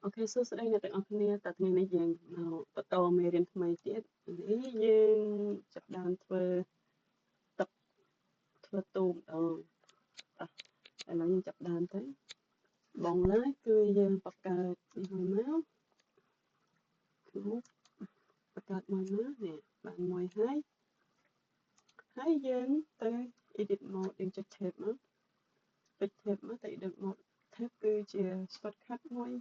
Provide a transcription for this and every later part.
OK សួស្តីអ្នកទាំងអស់គ្នាតើថ្ងៃនេះយើងមកបន្តមេរៀនថ្មីទៀតនេះយើងចាប់ដើមធ្វើទឹកធ្វើទូម្ដងតោះឥឡូវយើងចាប់ដើមទៅបងឡើយគឺយើងបង្កើតនេះមួយមកគឺបង្កើតមួយមកនេះបានមួយហើយហើយយើងទៅ edit mode យើងចុច tab មកចុច tab មកទៅ edit mode tab គឺជា shortcut មួយ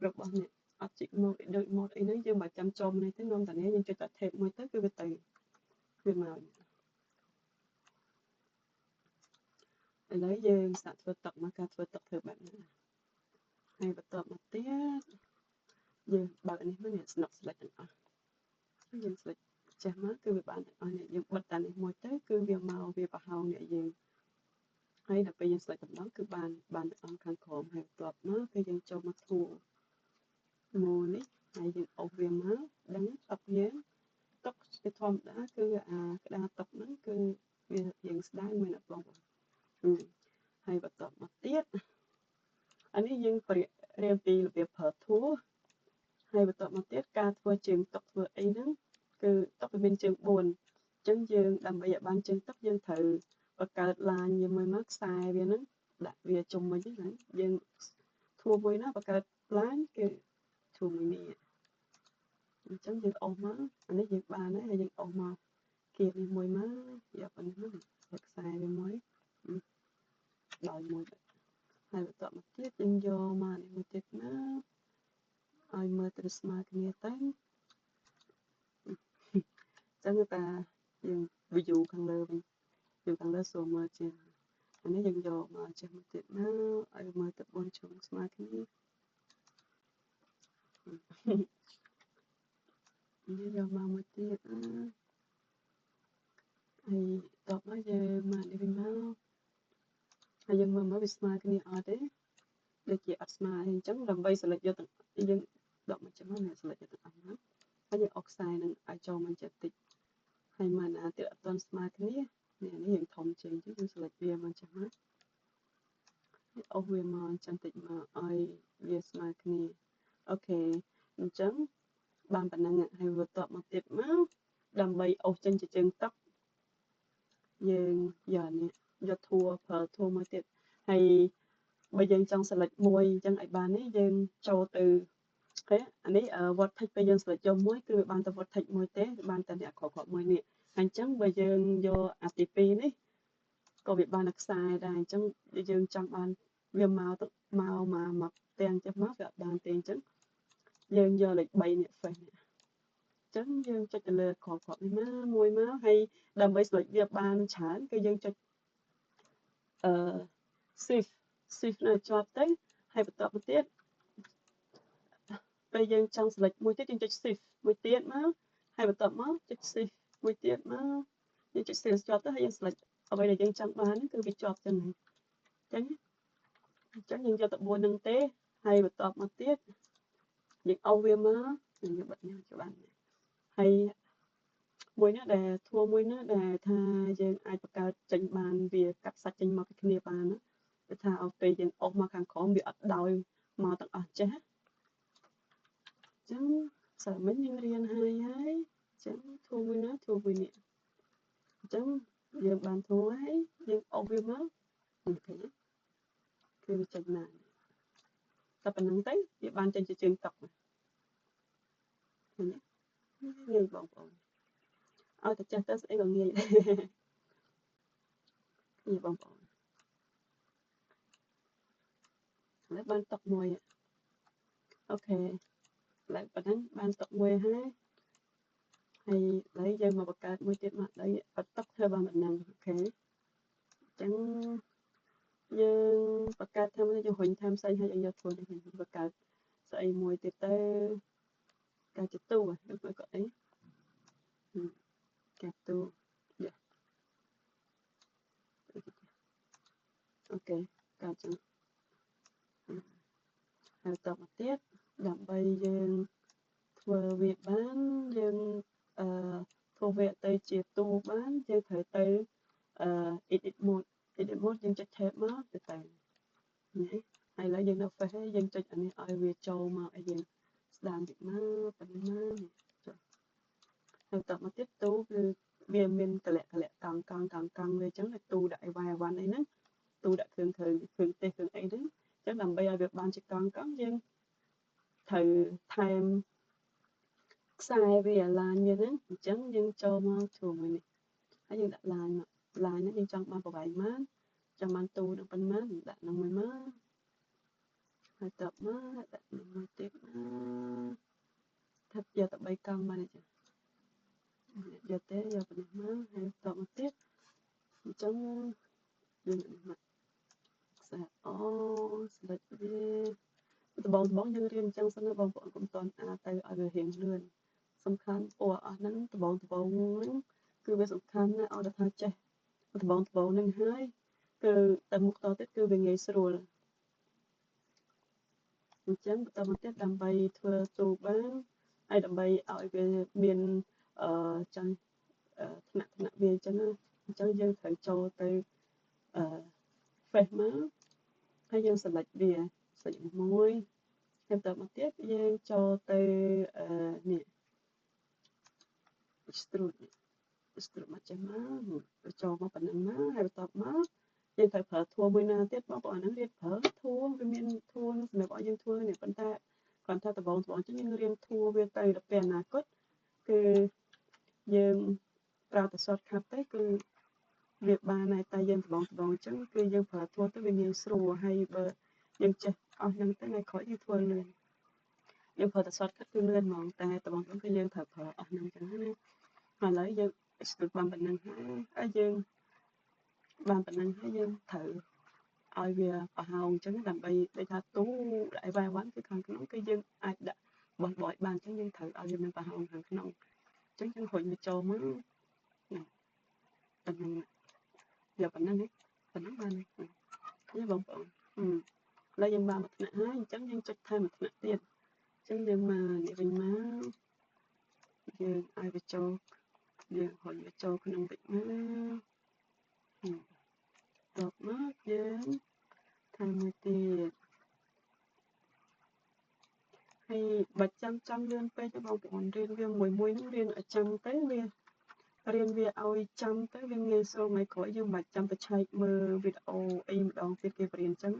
របស់អ្នក object mode edit mode អីហ្នឹងយើងមិនចាំចូលនេះទេនាំតានេះយើងចុចតែ tab មួយទៅគឺវាទៅវាមកឥឡូវយើងសាកធ្វើទឹកមកការធ្វើទឹកធ្វើបែបណាហើយបន្ទាប់មកទៀតយើងបើកនេះមកនេះស្នុក select ទាំងអស់យើង select ចេះមកគឺវាបានទាំងអស់នេះយើងបិទតានេះមួយទៅគឺវាមកវាប្រហោងអ្នកយើងហើយដល់ពេលយើង select តម្ដងគឺបានទាំងអស់ខាងក្រោមហើយបន្ទាប់មកគឺយើងចូលមកធូរមួយនេះហើយយើងអូសវាមកដឹងទឹកយើងទឹកជាធម្មតាគឺអាក្តារទឹកហ្នឹងគឺវារៀងស្ដើងមែនអត់បងហើយបន្ទាប់មកទៀតអានេះយើងរៀនពីរបៀបប្រើធូរហើយបន្ទាប់មកទៀតការធ្វើជើងទឹកធ្វើអីហ្នឹងគឺទឹកវាមានជើង4អញ្ចឹងយើងដើម្បីឲ្យបានជើងទឹកយើងត្រូវបង្កើតឡាញវាមួយមកខ្សែវាហ្នឹងដាក់វាជុំវិញហ្នឹងយើងធូរមួយណាបង្កើតឡាញគឺធូរមួយនេះអញ្ចឹងយើងអូសមកអានេះយើងបានហើយយើងអូសមកគៀបនេះមួយមកយកប៉ុណ្នេះមកខ្សែវាមួយដោយមួយហើយបន្ទាប់មកទៀតយើងយកមកនេះមួយទៀតមកឲ្យមើលទៅស្មើគ្នាទៅអញ្ចឹងតាយើង view ខាងលើវិញ view ខាងលើស្រួលមើលជាងអានេះយើងយកមកចេះមួយទៀតមកឲ្យមើលទៅ4ជ្រុងស្មើគ្នានេះយកមកមួយទៀតហើយតបមកយើងមកនេះវិញមកហើយយើងមើលមកវាស្មើគ្នាអត់ទេដូចជាអត់ស្មើអញ្ចឹងដើម្បី select យកទាំងយើងដកមកចឹងមក select យកទាំងអស់មកហើយយើងអុកខ្សែនឹងឲ្យចូលមកចិត្តតិចហើយមកណាទៀតអត់ទាន់ស្មើគ្នានេះនេះយើងធំជាងអញ្ចឹងយើង select វាមកចឹងមកអូសវាមកអញ្ចឹងតិចមកឲ្យវាស្មើគ្នាអូខេអញ្ចឹងបានប៉ុណ្ណឹងហើយបន្ទាប់មកទៀតមកដើម្បីអូសចេញជាជើងទឹកយើងយកនេះយកធួប្រើធួមួយទៀតហើយបើយើងចង់ select មួយអញ្ចឹងឲ្យបាននេះយើងចូលទៅអូខេអានេះ vortex ពេលយើង select យកមួយគឺវាបានតែ vortex មួយទេបានតែអ្នកក្រៗមួយនេះហើយអញ្ចឹងបើយើងយកអាទី2នេះក៏វាបានតែខ្សែដែរអញ្ចឹងយើងចង់បានវាមកទៅមកមកមកទាំងចេះមកវាអត់បានទេអញ្ចឹងយើងយកលេខ3នេះ face នេះអញ្ចឹងយើងចុចទៅលើក្រៗនេះមកមួយមកហើយដើម្បី select វាបានច្រើនគឺយើងចុចអឺ shift នៅជាប់ទៅហើយបន្ទាប់មកទៀតពេលយើងចង់ select មួយទៀតយើងចុច shift មួយទៀតមកហើយបន្ទាប់មកចុច shift មួយទៀតមកយើងចុច shift ជាប់ទៅហើយយើង select អ្វីដែលយើងចង់បានគឺវាជាប់ចឹងហើយអញ្ចឹងយើងយកតែ4នឹងទេហើយបន្ទាប់មកទៀតយើងអូសវាមកយើងបិទនេះច្បាស់ហើយមួយណាដែលធួមួយណាដែលថាយើងអាចបង្កើតចេញបានវាកាត់សាច់ចេញមកពីគ្នាបានណាគឺថាឲ្យពេលយើងអូសមកខាងក្រោមវាអត់ដោយមកទាំងអស់ចេះអញ្ចឹងសាមិញយើងរៀនហើយហើយអញ្ចឹងធួមួយណាធួមួយនេះអញ្ចឹងយើងបានធួហើយយើងអូសវាមកនេះឃើញទេគឺវាចេញមកតែប៉ុណ្្នឹងទៅវាបានចេញជាជើងតុកឃើញទេងាយបងប្អូនឲ្យតែចេះទៅស្អីក៏ងាយដែរងាយបងប្អូនឥឡូវបានតុកមួយអូខេឥឡូវប៉ុណ្ណឹងបានតុកមួយហើយហើយឥឡូវយើងមកបង្កើតមួយទៀតមកដល់បតុកធ្វើបានប៉ុណ្ណឹងអូខេអញ្ចឹងយើងបង្កើតធ្វើមកយើងរុញថែមផ្សេងហើយយើងយកធ្វើនេះបង្កើតស្អីមួយទៀតទៅការជាទូឬក៏អីការទូយ៉ាអូខេការចឹងហើយតមកទៀតដើម្បីយើងធ្វើវាបានយើងធ្វើវាទៅជាទូបានយើងត្រូវទៅ edit mode edit mode យើងចុច tab មកទៅនេះ ហើយឥឡូវយើងនៅ face ហើយយើងចុចអានេះឲ្យវាចូលមកឲ្យយើងស្ដាមតិចមកប៉ុណ្ណឹងមកចុះហើយតមកទៀតទូគឺវាមានកលៈកលៈកង់កង់កង់កង់វាអញ្ចឹងទូដាក់អីវ៉ាយអីវ៉ាន់អីហ្នឹងទូដាក់គ្រឿងគ្រឿងគ្រឿងទេសគ្រឿងអីហ្នឹងអញ្ចឹងដើម្បីឲ្យវាបានជាកង់កង់យើងត្រូវថែមខ្សែវាអាឡាញវាហ្នឹងអញ្ចឹងយើងចូលមកជួមួយនេះហើយយើងដាក់ឡាញមកឡាញហ្នឹងយើងចង់បានប្រវែងប៉ុន្មានចង់បានទូនឹងប៉ុន្មានដាក់នឹងមួយមកហើយតបមកដាក់នឹងមួយទៀតមកថាយកតែ3កង់បានទេចាយកទេយកប៉ុណ្ណេះមកហើយតបមកទៀតអញ្ចឹងយើងនេះមកខ្សែអូស្លេចវាដំបងយើងរៀនអញ្ចឹងសិនណាបងប្អូនកុំតន់អាទៅឲ្យវារៀងលឿនសំខាន់ពណ៌អស់ហ្នឹងដំបងហ្នឹងគឺវាសំខាន់ណាស់ឲ្យតែថាចេះដំបងហ្នឹងហើយគឺទៅមុខតទៀតគឺវាងាយស្រួលអញ្ចឹងបន្តមកទៀតដើម្បីធ្វើទូបានហើយដើម្បីឲ្យវាមានចង់ថ្នាក់វាអញ្ចឹងណាអញ្ចឹងយើងត្រូវចូលទៅអឺ face មកហើយយើង select វា select មួយហើយបន្តមកទៀតយើងចូលទៅនេះ extrude extrude មកចេះមកចូលមកប៉ុណ្ណឹងមកហើយបន្ទាប់មកយើងត្រូវប្រើធួមួយណាទៀតបងប្អូនហ្នឹងរៀនប្រើធួវាមានធួសម្រាប់ឲ្យយើងធ្វើនេះប៉ុន្តែគ្រាន់តែដំបូងចឹងយើងរៀនធួវាទៅដល់ពេលអនាគតគឺយើងប្រើតែ shortcut ទៅគឺវាបានហើយតែយើងដំបូងអញ្ចឹងគឺយើងប្រើធួទៅវាងាយស្រួលហើយបើយើងចេះអស់ហ្នឹងទៅថ្ងៃក្រោយយើងធ្វើលឿនយើងប្រើតែ shortcut គឺលឿនហ្មងតែដំបូងគឺយើងត្រូវប្រើអស់ហ្នឹងចឹងណាឥឡូវយើង extrude បានប៉ុណ្ណឹងហើយយើងបានប៉ុណ្ណឹងហើយយើងត្រូវឲ្យវាប្រហោងអញ្ចឹងដើម្បីដូចថាទូដាក់អីវ៉ាវ៉ាន់គឺខាងក្នុងគឺយើងអាចដាក់បោះបយបានអញ្ចឹងយើងត្រូវឲ្យវាមានប្រហោងខាងក្នុងអញ្ចឹងយើងរុញវាចូលមកប៉ុណ្ណឹងយកប៉ុណ្ណឹងប៉ុណ្ណឹងបានហើយបងប្អូនឥឡូវយើងបានមួយថ្នាក់ហើយអញ្ចឹងយើងចុចថែមមួយថ្នាក់ទៀតអញ្ចឹងយើងមកនេះវិញមកយើងឲ្យវាចូលយើងរុញវាចូលក្នុងតិចមកតបមកយើងថែមមួយទៀតហើយបើចាំលឿនពេកបងប្អូនរៀនវាមួយហ្នឹងរៀនឲ្យចាំទៅវារៀនវាឲ្យចាំទៅវាងាយស្រួលថ្ងៃក្រោយយើងមិនបាច់ចាំទៅឆែកមើលវីដេអូអីម្ដងទៀតគេបរៀនអញ្ចឹង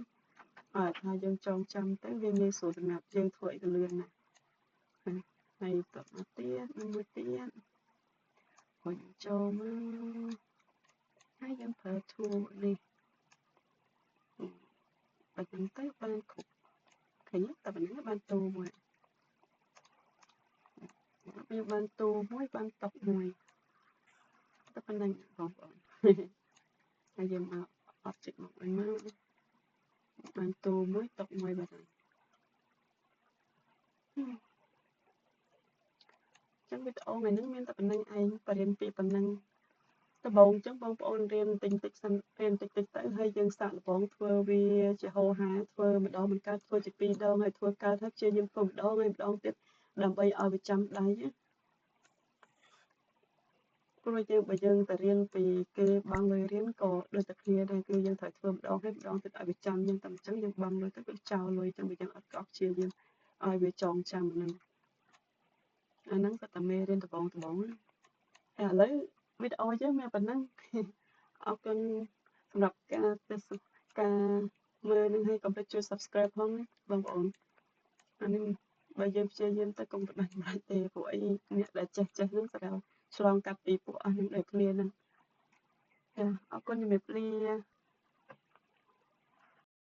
ហើយថាយើងចងចាំទៅវាងាយស្រួលសម្រាប់យើងធ្វើអីក៏លឿនណាស់ហើយតបមកទៀតមួយទៀតរុញចូលមកហើយយើងប្រើ tool នេះបើចឹងទៅបានគ្រប់ឃើញតែប៉ុណ្ណឹងបានទូមួយយើងបានទូមួយបានតុកមួយតែប៉ុណ្ណឹងបងប្អូនហើយយើងមក object មកវិញមកបានទូមួយតុកមួយបាត់ហើយចឹងវីដេអូថ្ងៃនេះមានតែប៉ុណ្្នឹងឯងបរៀនពីប៉ុណ្្នឹងដំបូងចឹងបងប្អូនរៀនតិចតិចសិនរៀនតិចតិចទៅហើយយើងសាកល្បងធ្វើវាជាហោហាធ្វើម្ដងមិនកើតធ្វើជាពីរដងហើយធ្វើកើតហើយព្យាយាមធ្វើម្ដងហើយម្ដងទៀតដើម្បីឲ្យវាចាំដៃណាព្រោះយើងបើយើងទៅរៀនពីគេបង់លុយរៀនក៏ដូចតែគ្នាដែរគឺយើងត្រូវធ្វើម្ដងហើយម្ដងទៀតឲ្យវាចាំយើងតែអញ្ចឹងយើងបង់លុយទៅវាចោលលុយចឹងបើយើងអត់កោះព្យាយាមឲ្យវាចងចាំហ្នឹងអាហ្នឹងក៏តែមេរៀនដំបូងណាហើយឥឡូវវីដេអូយើងមានប៉ុណ្ណឹងអរគុណសម្រាប់ការទស្សនាការមើលនឹងហើយកុំភ្លេចជួយ Subscribe ផងណាបងប្អូនអានេះបើយើងព្យាយាមទៅកុំប្រដាច់មិនដាច់ទេព្រោះអីអ្នកដែលចេះហ្នឹងស្រាប់ឆ្លងកាត់ពីពួកអស់នឹងដូចគ្នាហ្នឹងចាអរគុណជំរាបលា